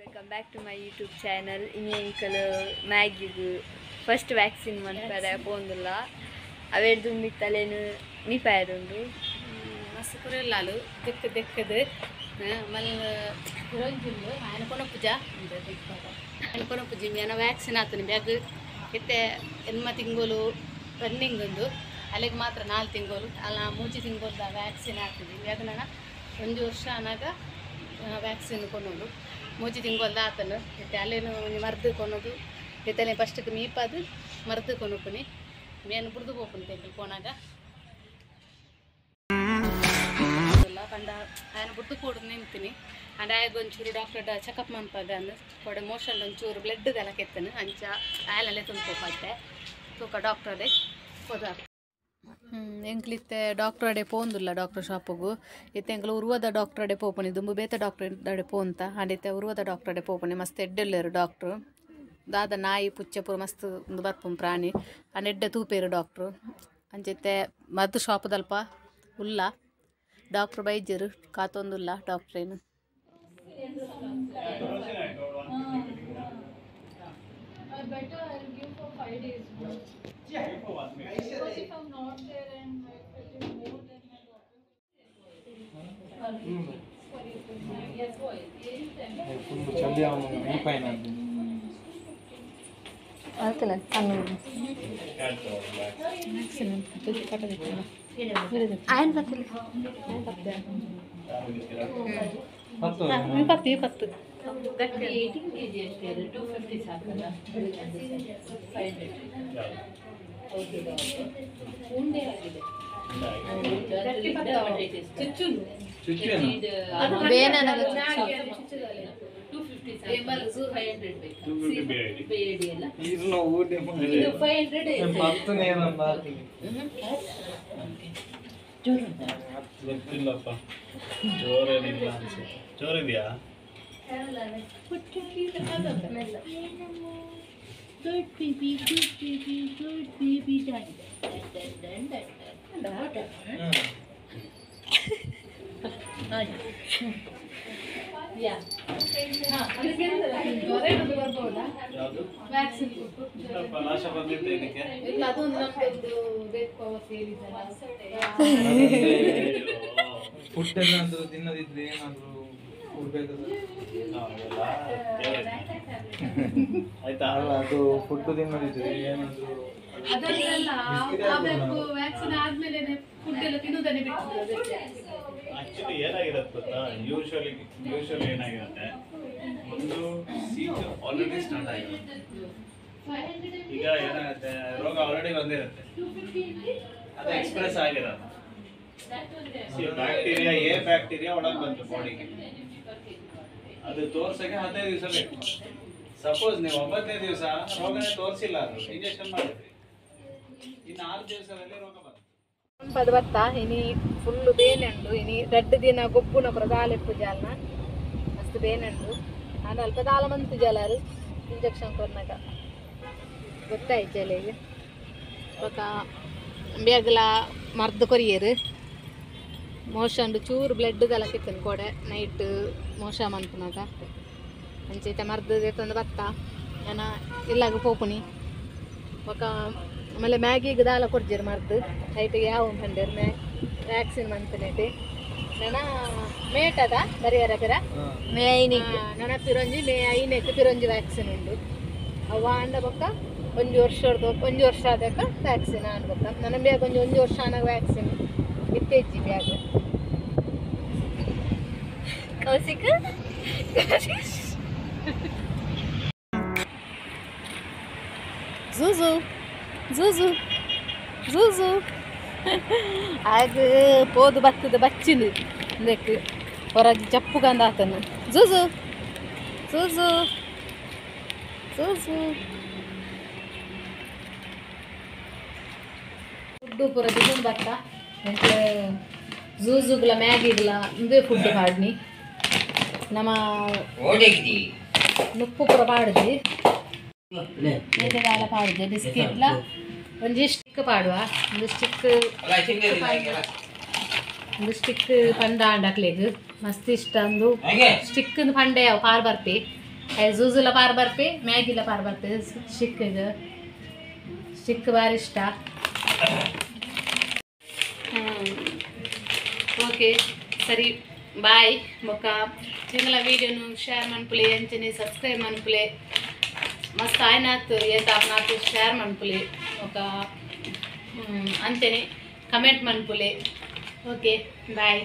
Welcome back to my YouTube channel. ಇನಿ ಎಂಕಲ್ ಮ್ಯಾಗಿಗ್ first vaccine ಮನ್ಪರೆ ಪೋಂದುಲ್ಲ ಅವೇರ್ದು ಮಿತ್ತಲೇನು ಮೀಪಾಯರುಂಡು ಮಸ್ತ್ ಕುರೆಲ್ಲಾಲು ದೆಕ್ ದೆಕ್ಕದು ಮಲ್ಲ ಪಿರೊಂಜುಂಡು ಆಯನ ಕೊನಪುಜ ಆಯನ ಕೊನಪುಜಿ ಮೇನ ವ್ಯಾಕ್ಸಿನ್ ಆತನಿ ಬ್ಯಾಗ್ ಇತ್ತೆ ಎನ್ಮ ತಿಂಗಳು ರನ್ನಿಂಗ್ ಉಂದು ಅಲ್ಲಿಗೆ ಮಾತ್ರ 4 ತಿಂಗಳು ಅಲ್ಲ 3 ತಿಂಗಳದ ವ್ಯಾಕ್ಸಿನ್ ಆಗ್ತದೆ. ಬ್ಯಾಗ್ ನಾನು 1 ವರ್ಷ ಅನಾಗ ವ್ಯಾಕ್ಸಿನ್ ಕೊನೋದು 3 ತಿಂಗಳದ ಆತನು. ಇತ್ತೆ ಅಲ್ಲೇನು ಒಂಜಿ ಮರ್ದು ಕೊನೋದು ಇತ್ತಲೆ ಫಸ್ಟ್ಗೆ ಮೀಪಾದು ಮರ್ದು ಕೊನೊಪುನಿ ಮೇನು ಬುಡ್ದು ಪೋಪುನಿ ತೆಗ್ದು ಪೋನಾಗ ಪಂಡ ಆಯನ ಬುಡ್ದು ಕೊಡು ನಿಂತೀನಿ. ಅಂಡ್ ಆಯಗ ಒಂಚೂರು ಡಾಕ್ಟರ್ ಚೆಕಪ್ ಮನ್ಪಾಗ ಅಂದು ಕೊಡೆ ಮೋಷನ್ ಒಂಚೂರು ಬ್ಲಡ್ ದೆಲ್ಲ ಕೆತ್ತನು ಅಂಚ ಆಯಲಲ್ಲೇ ತುಂಬ್ಕೋಪಾತೆ ತೂಕ ಡಾಕ್ಟರೇ ಹೋದ. ಎಂಕ್ಲಿತ್ತೆ ಡಾಕ್ಟರ್ ಅಡೆ ಪೋಂದುಲ್ಲ ಡಾಕ್ಟರ್ ಶಾಪುಗು ಇತ್ತೆ ಎಂಕ್ಲು ಉರ್ವದ ಡಾಕ್ಟರ್ ಅಡೆ ಪೋಪುನಿ ದುಂಬು ಬೇತೆ ಡಾಕ್ಟರ್ ಅಡೆ ಪೋಂತ ಅಂಡ್ ಉರ್ವದ ಡಾಕ್ಟರ್ ಅಡೆ ಪೋಪುನಿ ಮಸ್ತ್ ಎಡ್ಡೆಲ್ಲೇರು ಡಾಕ್ಟ್ರು ದಾದ ನಾಯಿ ಪುಚ್ಚೆ ಪೂರ ಮಸ್ತ್ ಒಂದು ಬರ್ಪುನ್ ಪ್ರಾಣಿ ಅಂಡ್ ಎಡ್ಡೆ ತೂಪೇರು ಡಾಕ್ಟ್ರು ಅಂಚಿತ್ತೆ ಮದ್ದು ಶಾಪದಲ್ಪ ಉಲ್ಲ doctor ಬೈಜರು ಕಾತೊಂದುಲ್ಲ ಡಾಕ್ಟ್ರೇನು. Better I'll give for 5 days. Yeah, give for 1 week. Because if I'm not there and it is more than my daughter. Full ಚಳಿ ಅವನು ಈ ಪೈನ ಆತನ ಅನ್ನು ಆಯನ್ ಬತ್ತಲಿ ಪತ್ತು ಪತ್ತು 18 kg ಅಷ್ಟೇ ಅದು 250 ಸಾಕಲ್ಲ 500 ಉಂಡೆ ಆಗಿದೆ. ಗೊತ್ತಿಲ್ಲಪ್ಪ, ಜೋರೇನಿಲ್ಲ ಅನ್ಸುತ್ತೆ. ಜೋರಿದೆಯಾ? Good baby, good baby, good baby, done, done, done, done, done. Yeah. Vaccine ಇಲ್ಲ, ಅದೊಂದು ನಮ್ದೊಂದು ಬೇಕು ಹೇಳಿದ್ದಲ್ಲ. ಫುಡ್ ಏನಾದರೂ ತಿನ್ನದಿದ್ರೆ ಏನಾದರೂ ಆಯ್ತಾ? ಅಲ್ಲ, ಅದು ಫುಡ್ ತಿನ್ನದಿದ್ರೆ ಏನಾದರೂ ವ್ಯಾಕ್ಸಿನ್ ಆದ್ಮೇಲೆ ಫುಡ್ ಎಲ್ಲ ತಿನ್ನೋದನ್ನೇ ಬಿಟ್ಟಿದ್ದು. ಆಕ್ಚುಲಿ ಏನಾಗಿರುತ್ತೆ ಗೊತ್ತಾ, ಯೂಶುವಲಿ ಏನಾಗಿರುತ್ತೆ, ಒಂದು ಸೀಟ್ ಆಲ್ರೆಡಿ ಸ್ಟಾರ್ಟ್ ಆಗಿರುತ್ತೆ. ಈಗ ಏನಾಗುತ್ತೆ, ರೋಗ ಆಲ್ರೆಡಿ ಬಂದಿರುತ್ತೆ, ಅದು ಎಕ್ಸ್ಪ್ರೆಸ್ ಆಗಿರಲ್ಲ. ಬ್ಯಾಕ್ಟೀರಿಯಾ ಎ ಬ್ಯಾಕ್ಟೀರಿಯಾ ಒಳಗೆ ಬಂತು ಬಾಡಿಗೆ, ಅದು ತೋರ್ಸಕ್ಕೆ 15 ದಿವಸ ಬೇಕು. ಸಪೋಸ್ ನೀವು 9ನೇ ದಿವಸ ರೋಗನೇ ತೋರಿಸಿಲ್ಲ, ಅದು ಇಂಜೆಕ್ಷನ್ ಮಾಡಿದ್ರಿ, ಇನ್ನು 6 ದಿವಸದಲ್ಲಿ ರೋಗ ಬಂತು. ಪದ ಬತ್ತಾ ಇನಿ ಫುಲ್ಲು ಬೇನೆಂಡು ಇನಿ 2 ದಿನ ಗೊಬ್ಬುನ ಪುರ ದಾಲೆಪ್ಪು ಜಾಲ್ನ ಮಸ್ತ್ ಬೇನೆಂಡು ಆಂಡ ಅಲ್ಪ ದಾಲ ಮಂತು ಜಾಲಾರು ಇಂಜೆಕ್ಷನ್ ಕೊರ್ನಾಗ ಗೊತ್ತಾಯ್ತು ಜಲೆಗೆ. ಬೊಕ ಬೇಗಲ ಮರ್ದು ಕೊರಿಯರು ಮೋಷಂಡು ಚೂರು ಬ್ಲಡ್ ದಲಕಿತ್ತನು ಕೊಡೆ ನೈಟ್ ಮೋಷ ಮನ್ಪುನಾಗ ಅಂಚೈತೆ ಮರ್ದು ಎತ್ತೊಂದು ಬತ್ತ ಏನ ಇಲ್ಲಾಗ ಪೋಪುನಿ. ಬೊಕ ಆಮೇಲೆ ಮ್ಯಾಗಿಗೆ ದಾಲ ಕೊಡ್ಜೇರು ಮರ್ದು ಐಟಿಗೆ ಯಾವ ಪಂಡೇರು ಮ್ಯಾ ವ್ಯಾಕ್ಸಿನ್ ಮಂತನೇಟಿ ನನ ಮೇಟದ ಬರಿಯರ ಪಿರ ಮೇ ಐನಿಗ್ ನನ ಪಿರೊಂಜಿ ಮೇ 5ಕ್ಕೆ ಪಿರೊಂಜಿ ವ್ಯಾಕ್ಸಿನ್ ಉಂಡು. ಅವ ಆಂಡ ಬೊಕ್ಕ 1 ವರ್ಷ 1 ವರ್ಷ ಆದಕ್ಕ ವ್ಯಾಕ್ಸಿನ್ ಆಂಡ ಬೊಕ್ಕ ನನ್ನ ಬ್ಯಾಗ್ ಒಂಜಿ 1 ವರ್ಷ ಆನಾಗ ವ್ಯಾಕ್ಸಿನ್ ಇತ್ತೆಜ್ಜಿ ಬ್ಯಾಗ್. ಕೌಶಿಕ್ ಝೂಝು ಝೂಝು ಝೂಝು ಆಗ ಪೋದು ಬತ್ತದ ಬಚ್ಚಿನ ಇಂದಕ್ಕೆ ಹೊರಗೆ ಚಪ್ಪುಗಂದ ಆತನು. ಝೂಝು ಝೂಝು ಝೂಝು ಫುಡ್ಡು ಪೂರ ದಿಗುಂಡು ಬತ್ತ ಎಂಕ್ ಝೂಝುಗ್ಲ ಮ್ಯಾಗಿಗ್ಲ ಇಂದೇ ಫುಡ್ ಪಾಡ್ನಿ ನಮ್ಮ ನುಪ್ಪು ಪೂರ ಪಾಡ್ದು ಬೇತೆ ಪಾಡುದು ಬಿಸ್ಕೆಟ್ಲ ಒಂಜಿ ಸ್ಟಿಕ್ ಪಾಡುವ ಒಂದು ಸ್ಟಿಕ್ ಒಂದು ಸ್ಟಿಕ್ ಪಂಡ ಆಂಡಕ್ಲೆಗ್ ಮಸ್ತ್ ಇಷ್ಟ ಅಂದು ಸ್ಟಿಕ್ ಪಂಡೆ ಅವು ಪಾರ್ ಬರ್ಪಿ. ಜೂಜುಲ ಪಾರ್ ಬರ್ಪೆ ಮ್ಯಾಗಿಲ ಪಾರ್ ಬರ್ಪೆ ಸ್ಟಿಕ್ಗೆ ಸ್ಟಿಕ್ ಬಾರಿ ಇಷ್ಟ. ಓಕೆ ಸರಿ ಬಾಯ್. ಬೊಕ್ಕ ಎಂಕಲ್ನ ವೀಡಿಯೋನು ಶೇರ್ ಮನ್ಪುಲೆ ಅಂಚನೆ ಸಬ್ಸ್ಕ್ರೈಬ್ ಮನ್ಪುಲೆ ಮಸ್ತ್ ಆಯ್ನಾತ್ ಏತ್ ಆಪ್ನಾತ್ ಶೇರ್ ಮನ್ಪುಲೆ ಬೊಕ್ಕ ಅಂಚನೆ ಕಮೆಂಟ್ ಮನ್ಪುಲೆ. Okay bye.